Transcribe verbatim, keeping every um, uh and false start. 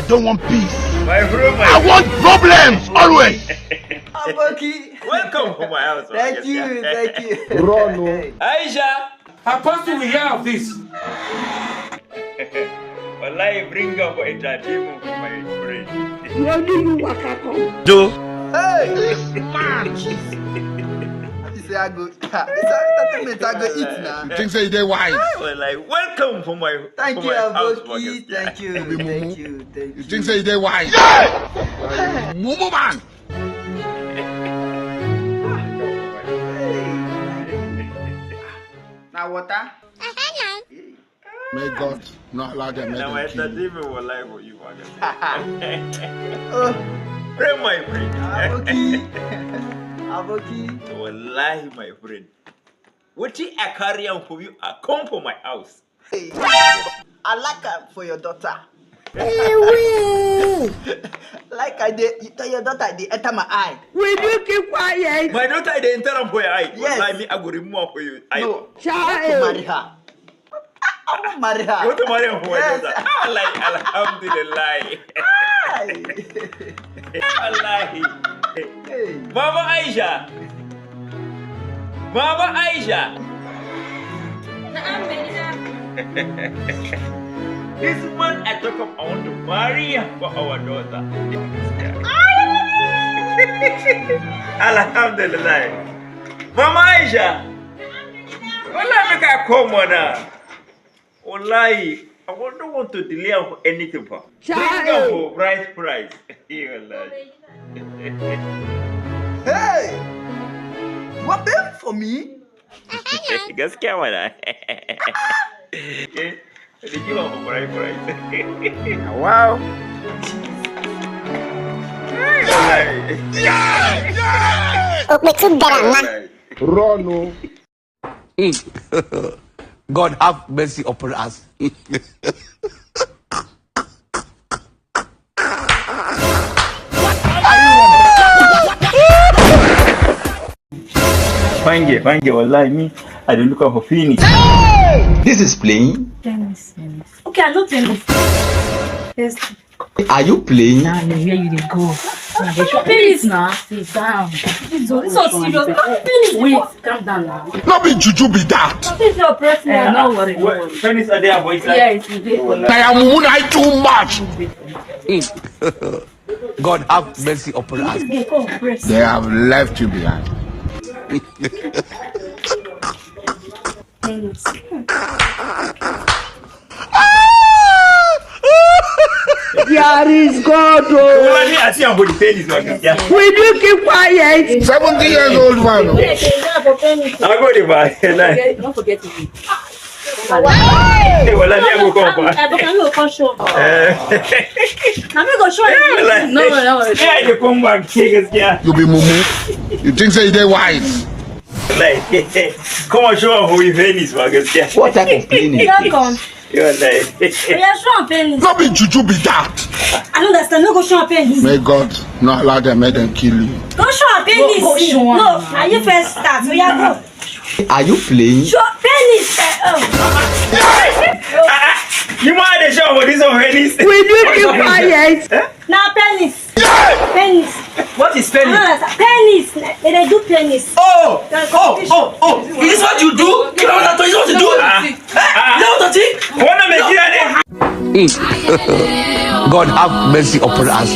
Don't want peace. My bro, my I want problems always. Aboki. Welcome to my house. Thank you, thank you. Run, no. Aisha. Apostle will hear of this. Wallahi, bring up for entertainment for my friend. Where do you waka come? Do. Hey, this man. He say I go. This entertainment I go eat now. You think say you dey wise? Well, like, welcome for my. Thank for you, my Aboki. Thank you. Thank you. Thank you. You think say you dey wise? Yeah! Mumu man. Now water. May God not allow them make them kill you. Entertainment will lie for you, man. Oh. Pray my friend. Aboki. Aboki. Wallahi, my friend. Wetin I carry am for you, I come for my house. Hey. I like am for your daughter. Hey, wait. Like I dey, you tell your daughter dey enter my eye. Will you keep quiet? My daughter dey enter am for your eye. Yes. Wallahi, me I go remove am for your eye. No. Child. I want to marry her. I want to marry her. You want to marry her for yes. My daughter? Ah, like, alhamdulillah. Wallahi. Hey. Mama Aisha. Mama Aisha. Na'am, Maida. This man I talk of, I want to marry her for our daughter. Alhamdulillah. Mama Aisha. Well, let me come on now. Wallahi, I don't want to delay am for anything, pa. Bring am for bright price. Wallahi. Hey! You are paying for me? Gaskiya mana. Okay. They give am for bright price. Wow. Run, no. God have mercy upon us. Fine girl, fine girl, wallahi me, I dey look am for finish. This is playing. Tennis. Okay, I know tennis. Yes. Are you playing? Now you where you dey go? Tennis now. Sit down. This one serious. Tennis. Wait, calm down now. No be juju be that. This your president. No worry, no worry. Tennis are there for inside. Yes, you dey. I am woman I too much. God have mercy upon us. They have left you behind. There is God. Oh. Will you keep quiet? Seventy years old man. I go the bar. Don't forget to eat. Hey, well, I go come back. I go show. Eh. I go show you. No, no, no. Yeah, you come back. Yeah. You be mumu. You think say they wise? Like, come on, show am for we Venice, man. Gaskiya. What type of playing is this? Don't come. You are like, Yeah, show am penis. No be juju be that. I don't understand. No go show am penis. May God not allow them make them kill you. Go show am penis. Go, go show am. No, are you first start? So yeah, go. Are you playing? Show penis. Eh, oh. You want the show for this one, Venice? Will you keep quiet? Now penis. Penis. What is No, penis? no, penis. They dey do penis. Oh, oh, oh, oh! Is this what you do? You know what you do? Ah, Eh? You know what you do? Wanna make you God have mercy upon us.